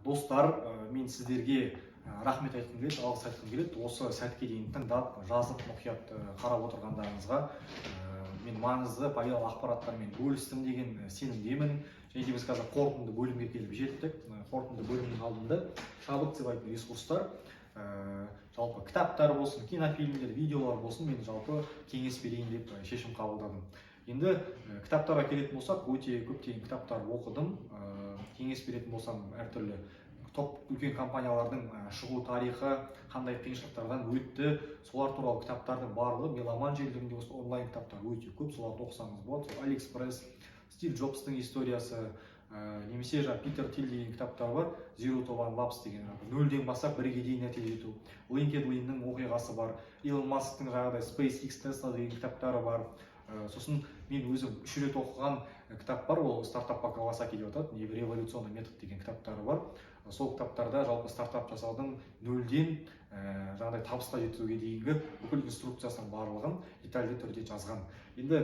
Достар, мен сіздерге рахмет айтқым келеді, алғыс айтқым келеді осы сәтке дейін тыңдап, жазып, мұқият қарап отырғандарыңызға. Мен маңызды, пайдалы ақпараттармен бөлістім деген сенімдемін. Және де біз қазір қорытынды бөлімге келіп жеттік. Қорытынды бөлімнің алдында шабыт сыйлайтын ресурстар, жалпы кітаптар болсын, кинофильмдер, видеолар болсын, мен жалпы кеңес берейін деп шешім қабылдадым. Енді кітаптарға келетін болсақ, өте көптеген кітаптар оқыдым. Кеңес беретін болсам, әртүрлі топ үлкен компаниялардың шығу тарихы, қандай қиыншылықтардан өтті, солар туралы кітаптардың барлығы Меломан желілерінде, осы онлайн кітаптар өте көп, соларды оқысаңыз болады. Сол Алиэкспресс, Стив Джобстың историясы, немесе жаңағы Питер Тиль деген кітаптар бар, Zero to One Labs деген, нөлден бастап бірге дейін нәтиже жету, LinkedInнің оқиғасы бар, Илон Масктың жаңағыдай SpaceX, Tesla деген кітаптары бар. Сосын мен өзім үш рет оқыған кітап бар, ол «Стартап по Кавасаки» деп аталады, не «Революционный метод» деген кітаптары бар. Сол кітаптарда жалпы стартап жасаудың нөлден жаңағыдай табысқа жетуге дейінгі бүкіл инструкциясының барлығын детальді түрде жазған. Енді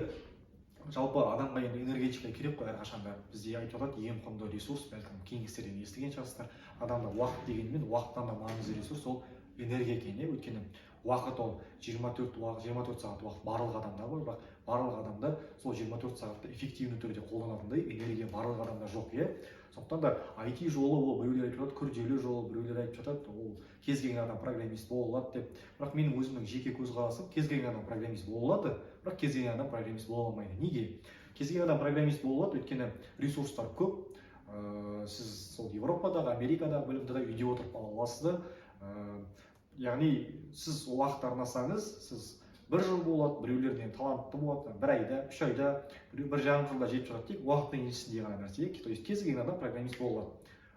жалпы адамға енді энергетика керек қой әрқашанда. Бізде айтып жатады, ең құнды ресурс, бәлкім, кеңестерден естіген шығарсыздар, адамда уақыт дегенмен, уақыттан да маңызды ресурс ол энергия екен, иә. Өйткені уақыт ол 24 уақыт, 24 сағат уақыт барлық адамда бар, бірақ барлық адамда сол 24 сағатты эффективті түрде қолданатындай энергия барлық адамда жоқ, иә. Сондықтан да IT жолы ол, біреулер айтып жатады, күрделі жол, біреулер айтып жатады, ол кез келген адам программист бола алады деп. Бірақ менің өзімнің жеке көзқарасым: кез келген адам программист бола алады, бірақ кез келген адам программист бола алмайды. Неге кез келген адам программист бола алады? Өйткені ресурстар көп. Сіз сол Европадағы, Америкадағы білімді де үйде отырып ала аласыз да. Яғни сіз уақыт арнасаңыз, сіз бір жыл болады, біреулерден талантты болады, бір айда, 3 айда, біреу 1,5 жылда жетіп жатады. Тек уақыттың еншісінде ғана нәрсе. То есть кез келген адам программист бола алады,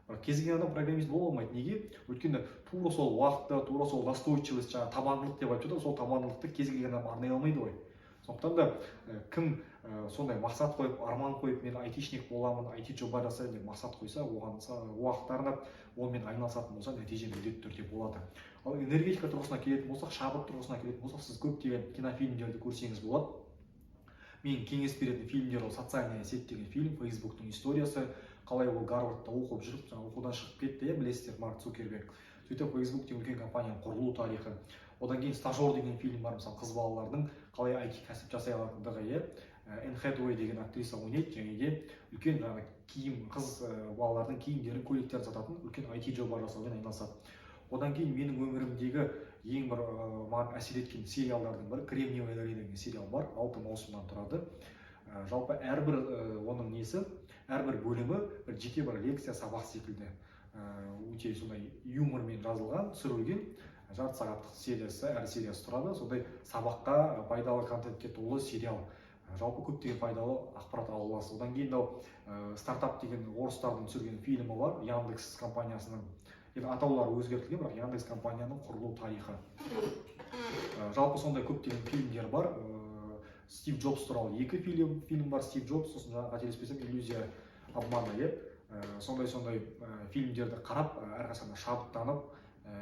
бірақ кез келген адам программист бола алмайды. Неге? Өйткені тура сол уақытты, тура сол настойчивость, жаңағы табандылық деп айтып жатады, сол табандылықты кез келген адам арнай алмайды ғой. Сондықтан да кім сондай мақсат қойып, арман қойып, мен айтишник боламын, IT жоба жасаймын деп мақсат қойса, оған уақыт арнап, онымен айналысатын болса, нәтиже міндетті түрде болады. Ал энергетика тұрғысына келетін болсақ, шабыт тұрғысына келетін болсақ, сіз көптеген кинофильмдерді көрсеңіз болады. Мен кеңес беретін фильмдер ол «Социальная сеть» деген фильм, Фейсбуктың историясы, қалай ол Гарвардта оқып жүріп, жаңағы оқудан шығып кетті, иә, білесіздер, Марк Цукерберг, сөйтіп Фейсбук деген үлкен компанияның құрылу тарихы. Одан кейін «Стажер» деген фильм бар, мысалы, қыз балалардың қалай IT кәсіп жасай алатындығы, иә. Энн Хэтэуэй деген актриса ойнайды және де үлкен жаңағы киім, қыз балалардың киімдерін, көйлектерін сататын үлкен IT жоба жасаумен айналысады. Одан кейін менің өмірімдегі ең бір маған әсер еткен сериалдардың бірі «Кремниевая долина» деген сериал бар, алты маусымнан тұрады. Жалпы әрбір оның несі, әрбір бөлімі бір жеке бір лекция, сабақ секілді. Өте сондай юмормен жазылған, түсірілген, жарты сағаттық сериясы, әр сериясы тұрады. Сондай сабаққа, пайдалы контентке толы сериал. Жалпы көптеген пайдалы ақпарат ала аласыз. Одан кейін мынау «Стартап» деген орыстардың түсірген фильмі бар, Яндекс компаниясының, енді атаулары өзгертілген, бірақ Яндекс компанияның құрылу тарихы. Жалпы сондай көптеген фильмдер бар. Стив Джобс туралы екі фильм бар, Стив Джобс, сосын жаңағы, қателеспесем, «Иллюзия обмана», иә. Сондай фильмдерді қарап, әрқашан да шабыттанып,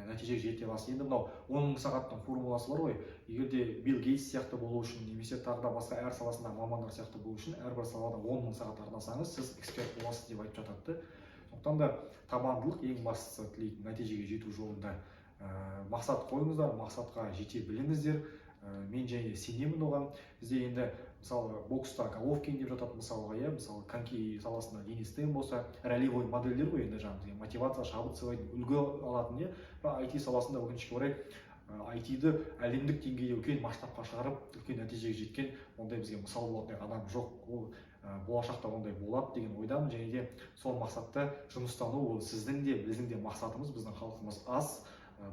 нәтижеге жете аласыз. Енді мынау 10 000 сағаттың формуласы бар ғой. Егер де Билл Гейтс сияқты болу үшін немесе тағы да басқа әр саласындағы мамандар сияқты болу үшін әрбір салада 10 000 сағат арнасаңыз, сіз эксперт боласыз деп айтып жатады да. Сондықтан да табандылық ең бастысы тілейтін нәтижеге жету жолында. Мақсат қойыңыздар, мақсатқа жете біліңіздер. Мен және сенемін оған. Бізде енді, мысалы, бокста Головкин деп жатады мысалға, иә, мысалы, коньки саласында Денис Тен болса, ролевой модельдер ғой енді, жаңағы мотивация, шабыт сыйлайтын, үлгі алатын, иә. Бірақ IT саласында, өкінішке орай, IT-ді әлемдік деңгейде үлкен масштабқа шығарып, үлкен нәтижеге жеткен ондай бізге мысал болатындай адам жоқ. Ол болашақта ондай болады деген ойдамын. Және де сол мақсатта жұмыстану ол сіздің де, біздің де мақсатымыз. Біздің халқымыз аз,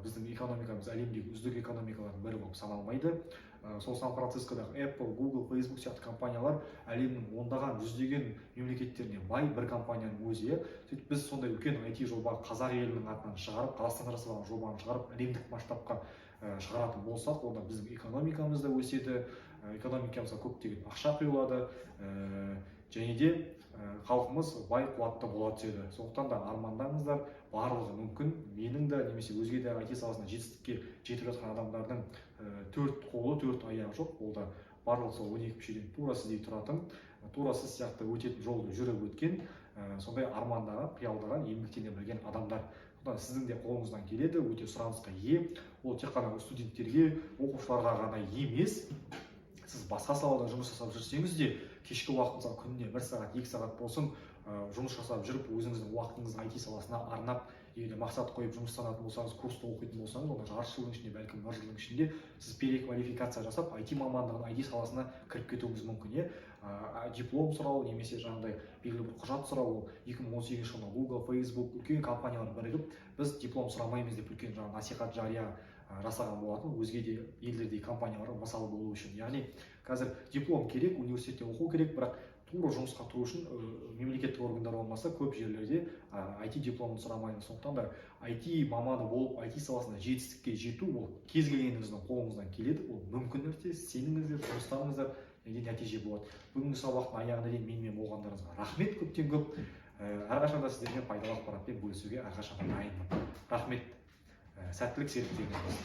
біздің экономикамыз әлемдегі үздік экономикалардың бірі болып саналмайды. Сол Сан Францискодағы Apple, Google, Facebook сияқты компаниялар әлемнің ондаған, жүздеген мемлекеттеріне бай бір компанияның өзі, иә. Сөйтіп біз сондай үлкен IT жоба қазақ елінің атынан шығарып, Қазақстанда жасалған жобаны шығарып, әлемдік масштабқа шығаратын болсақ, онда біздің экономикамыз да өседі, экономикамызға көптеген ақша құйылады, және де халқымыз бай, қуатты бола түседі. Сондықтан да армандаңыздар, барлығы мүмкін. Менің де немесе өзге де IT саласында жетістікке жетіп жатқан адамдардың төрт қолы, төрт аяғы жоқ, ол да барлығы сол 12 мүшеден тура сіздей тұратын, тура сіз сияқты өтетін жолды жүріп өткен. сондай армандаған, қиялдаған, еңбектене білген адамдар. Сондықтан сіздің де қолыңыздан келеді, өте сұранысқа ие. Ол тек қана студенттерге, оқушыларға ғана емес, сіз басқа салада жұмыс жасап жүрсеңіз де, кешкі уақыт, мысалы, күніне 1 сағат, 2 сағат болсын, жұмыс жасап жүріп, өзіңіздің уақытыңызды IT саласына арнап, егер де мақсат қойып жұмыстанатын болсаңыз, курсты оқитын болсаңыз, онда жарты жылдың ішінде, бәлкім, бір жылдың ішінде сіз переквалификация жасап, IT мамандығына, IT саласына кіріп кетуіңіз мүмкін, иә. Диплом сұрау немесе жаңағыдай белгілі бір құжат сұрау, ол 2018 жылы Google, Facebook, үлкен компаниялар бірігіп, біз диплом сұрамаймыз деп үлкен жаңағы насихат жария жасаған болатын, өзге де елдердегі компанияларға мысал болу үшін. Яғни қазір диплом керек, университетте оқу керек, бірақ тура жұмысқа тұру үшін мемлекеттік органдар болмаса, көп жерлерде IT дипломын сұрамайды. Сондықтан да IT маманы болып, IT саласында жетістікке жету, ол кез келгеніңіздің қолыңыздан келеді, ол мүмкін нәрсе. Сеніңіздер, жұмыстаныңыздар және нәтиже болады. Бүгінгі сабақтың аяғына дейін менімен болғандарыңызға рахмет көптен көп. Әрқашанда сіздермен пайдалы ақпаратпен бөлісуге әрқашанда дайынмын. Рахмет. Сәттілік, серіктеріңіз болсын.